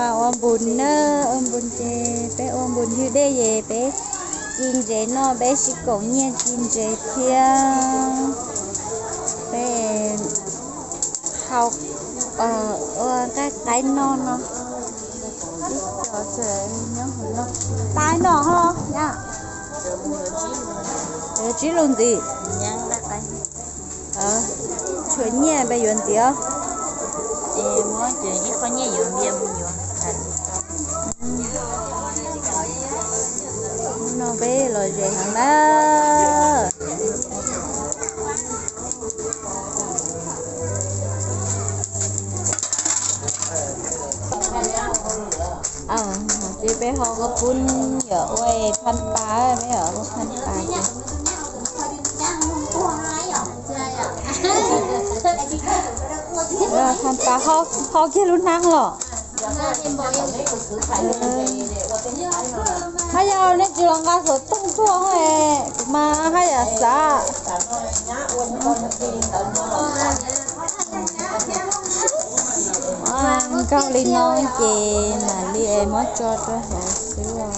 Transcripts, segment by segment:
Ua npus na, ua npus ces peb ua npus ywg dej ces peb ci ntsev no, peb sib koom nyiaj ci ntsev thiab peb hau ua nqaij qaib noj no. Ib co nyob hauv no, qaib noj ho na. Tsib lus ntxiv. Tshuav nyiaj peb yuav ntxiv os. No peb lom zem heev na. Ces peb ho ua pub yom, ua phaj pas, peb ua phaj pas ces phaj pas ho kiag lub hnab los. Haj yam nej tsis los nqa xov tooj tuaj kuv mas haj yam xav. Nkaug li no ces mam li es muab tso rau hauv xwb os.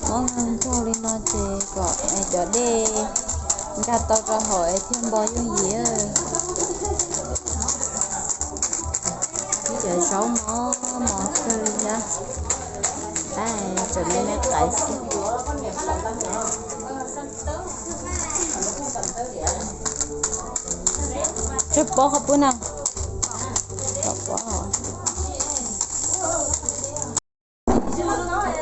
Muab nkaug li no ces kom cov dej nkag tau rau hauv es thiaj npo yooj yim. Ib cov zaub mos mos kawg li thiab. Tab tseem me me qaiv xwb. Tsawg pob qhov pub na? Qhov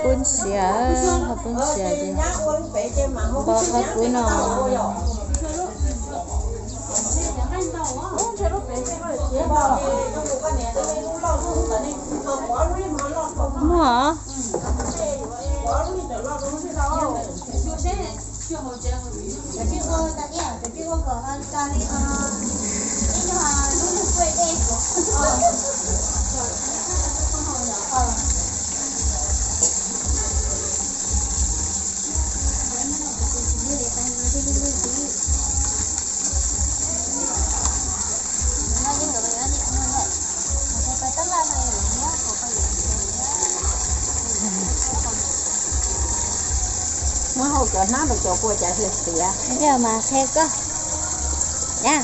pub siav, qhov pub siav ces npo qhov pub no. Muaj. Muab hau cov hnab rau cov kua cas xiav xiav. Yog mas qhia koj na.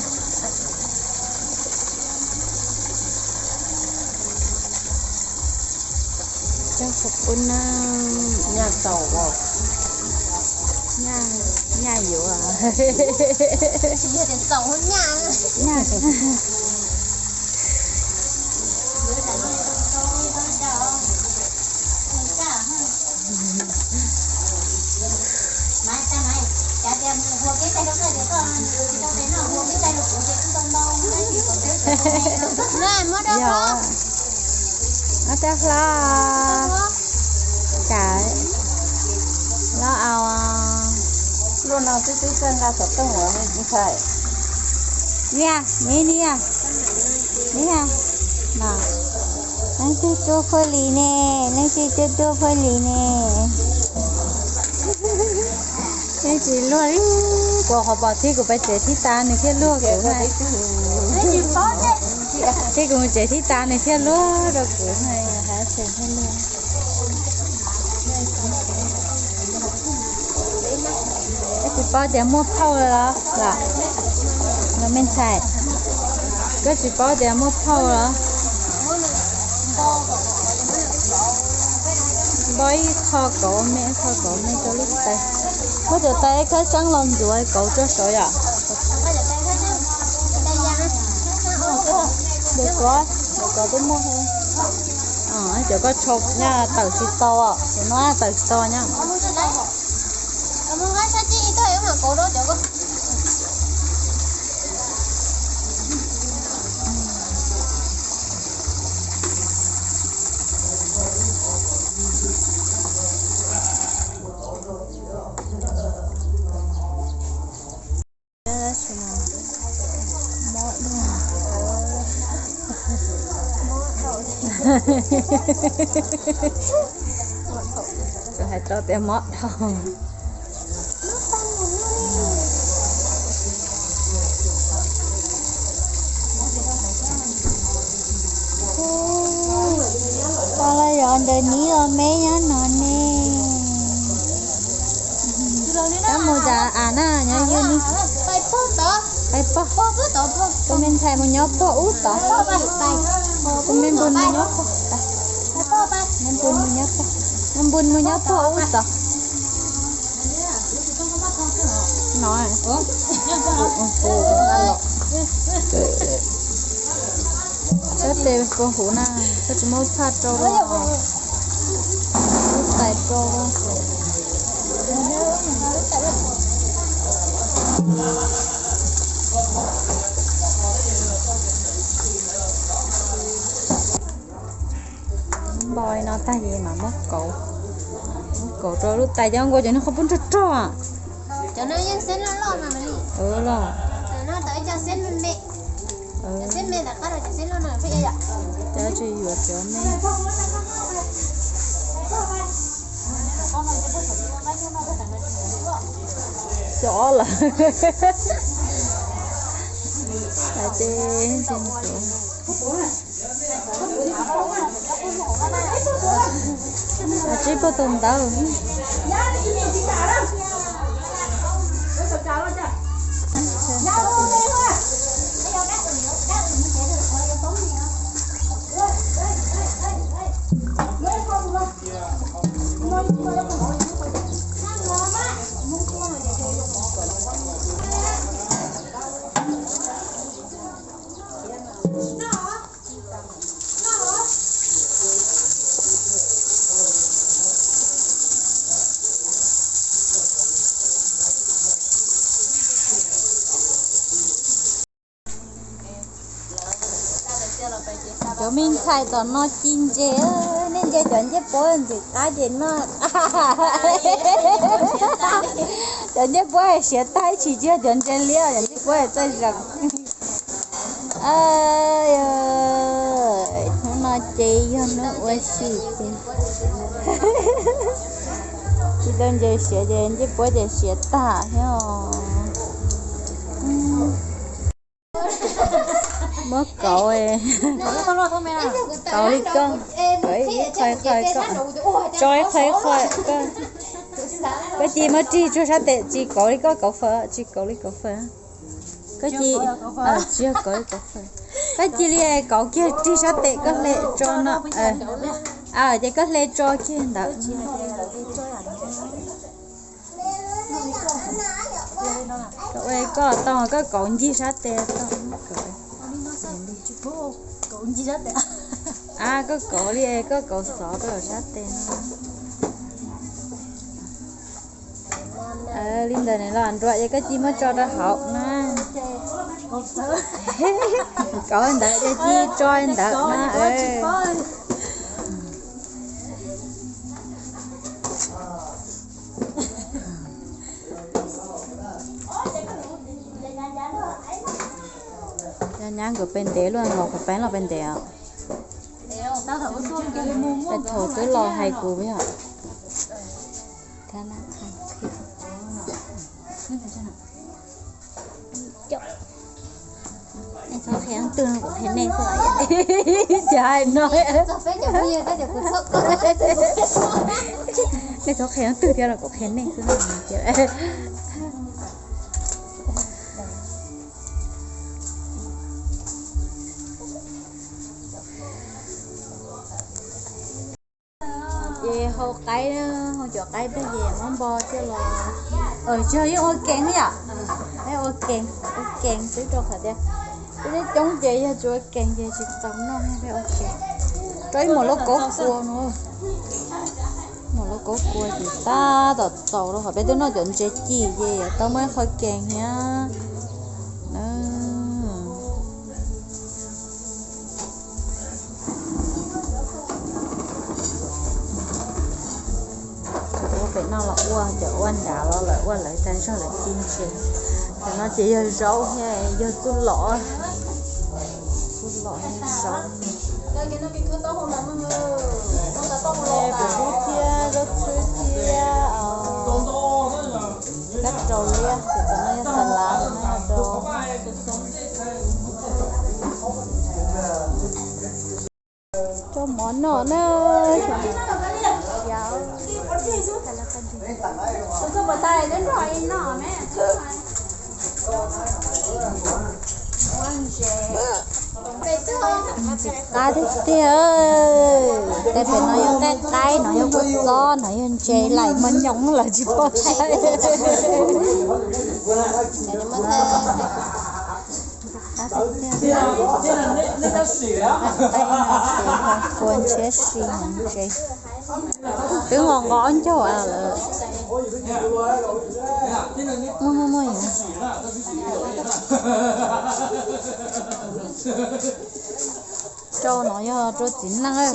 Cog qhov pub na. Nyaj txaus os. Nyaj yuav. Nyaj. Yog, ob rab hlob, cas los au. Lub no twb twb txawj nqa xov tooj ua ntxhais. Niam, niam, niam, niam, no, leej twg tuaj phaw li ne, leej twg tuaj tuaj phaw li ne. Yeej tsis luag li, kuv qhov pom thib kuv pais tsev thib tas nws thiaj luag kuv na. Thib kuv mus tsev thib tas nws thiaj luag rau kuv na, hais tsev thiaj luag. Koj tsis paub tias muaj phauj los? Los me ntxhais, koj tsis paub tias muaj phauj los? Npau ib qho kauv me, ib qho kauv me rau lub tais. Muab cov tais khab seeb los ntxuav kauv tso saud yom. Ntawm ko, ntawm ko twb muaj. Cov koj tshau nyaj tawm tsis tau, cov no tawm tsis tau nyaj. Kuv hais tau tias mob dhau. Tau los yog ntawm niv los me nyob no ne. Kab mus tas av na nyob yug ni. Pais pog, kuv me ntxhais mus nyob pog ub tod. Kuv me npun mus nyob pog, me npun mus nyob pog, me npun mus nyob pog ub tod. No, sab tes puag huv na, koj tsis muab phaj rau, lub tais rau. Npau li no tag ces mam muab kauv, muab kauv rau lub tais cov nkaus cov niag qhov pub nrog rog. Cov no yeej xeb loj loj no li. Los cov xeb me me, cov xeb me ntawm qab rau cov xeb loj no peb yog cov tsis yuav cov me. Xyov lawm. Hais tias tsib puag tus ntawd. Cov me ntxhais tom no ci ntses, nej ntsia cov ncej puab ntxim qab ces noj. Cov ncej puab siav tag ib tsis cia cov ntses liab, cov ncej puab txawj zeem. Hnub no ces yog hnub ua si ces tsis tau ntses siav ces ncej puab ces siav tag thiab os. Muab kauv, kauv li koj, kauv ib qho ib qho koj, tso ib qho ib qho koj. Koj cia muab rig tsuag sab tes, tsis kauv li koj kauv fawm, tsis kauv li kauv fawm. Koj cia, tsis yog kauv li kauv fawm. Koj cia li kauv kiag rig sab tes koj hle tso no. Ces koj hle tso kiag ntawd. Koj ua koj tau, koj kauv ncig sab tes tau. Koj kauv li, koj kauv xov rau sab tes no. Li ntawd nws los nruam ces koj cia muab tso rau hauv na. Kauv ntawd ces cia tso ntawd na. Nyab nkawd pem ntev luaj, nkaus qhov peeb los pem ntev os. Thaum twb los hais kuv yom. Nej txhob qhia leej twg no, kuv qhia nej xwb. Ces hais no, nej txhob qhia leej twg thiab los kuv qhia nej xwb. Ces hau qaib, hau cov qaib tag ces muab npo coj los. Tsis yog, yeej ua keev yom. Peb ua keev, ua keev xwb rau qhov tias peb coob ces yog tsis ua keev ces tsis txaus noj, peb ua keev. Rau ib muam lauj kaub kua no, muam lauj kaub kua ces tab tom txaus rau qhov peb twb noj cov ntses ci ces yuav tau muaj ib qho keev thiab. Ua pem no los ua, cov ua nrad los lawv ua lawv tag zog lawv ci ntses. Cov no ces yog zaub thiab yog txuj lom, txuj lom thiab zaub. Kuv hlub thiab zaub txhwb thiab kab raus liab, ces cov no yog xas lav, cov no yog dos. Mov noj na. Ntxim qab tiag tiag. Tej pem no yog nqaij qaib, no yog kua txob, no yog ntses, laim mos nyoos lawm tsis pom saib. Kua ntshiab si ntses. Twb nqos nqos ob ncaug lawm. Muaj muaj muaj. Rau no yog rau txiv neej,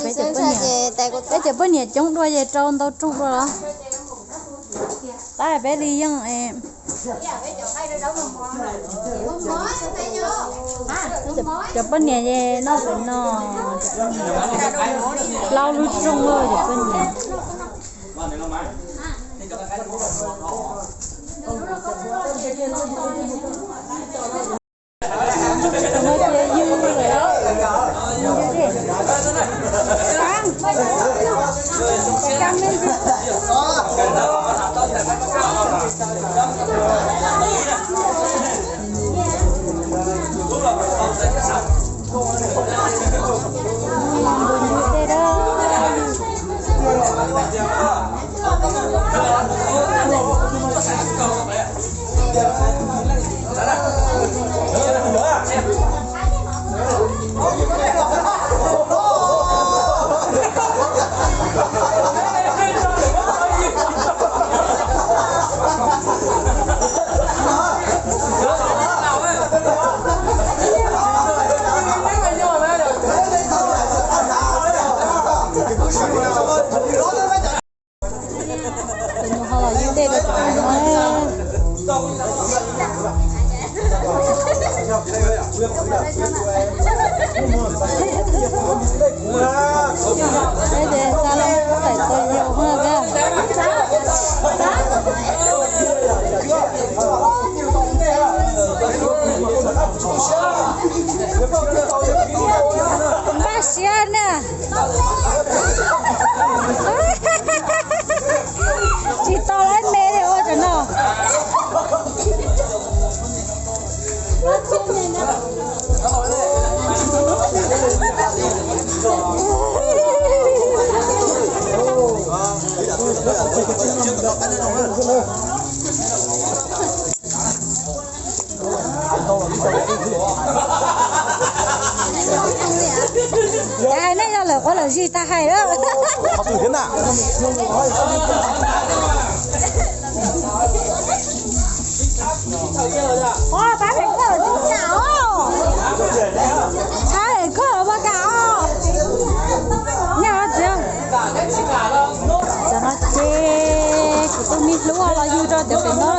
peb cov poj niam coob dua ces rau ntau rooj dua los. Tab peb li yeej es. Cov poj niam es noj pem no. Plaub lub rooj cov poj niam. Kuv mus ho los yeej dej rau kuv no. Peb ces xa loo tawm tau yau hab. Npaj siab na. Tsis tau lawm me li ua cov no. Cas nej yog lawm quav lawm zis tag hais lawm. Ua pab pem koj ua cas os? Txhab es koj ua cas os? Nyob txiv. Cov no ces kuv tus me hlub los yug rau cov pem no.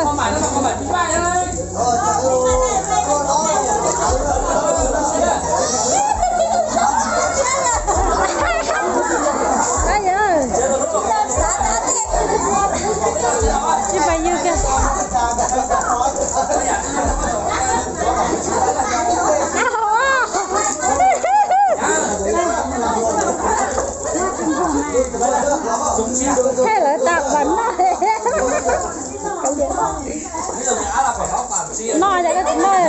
Tsis pais yug kiag. Thaij lawv tas pas noj. Noj ces koj tsis noj.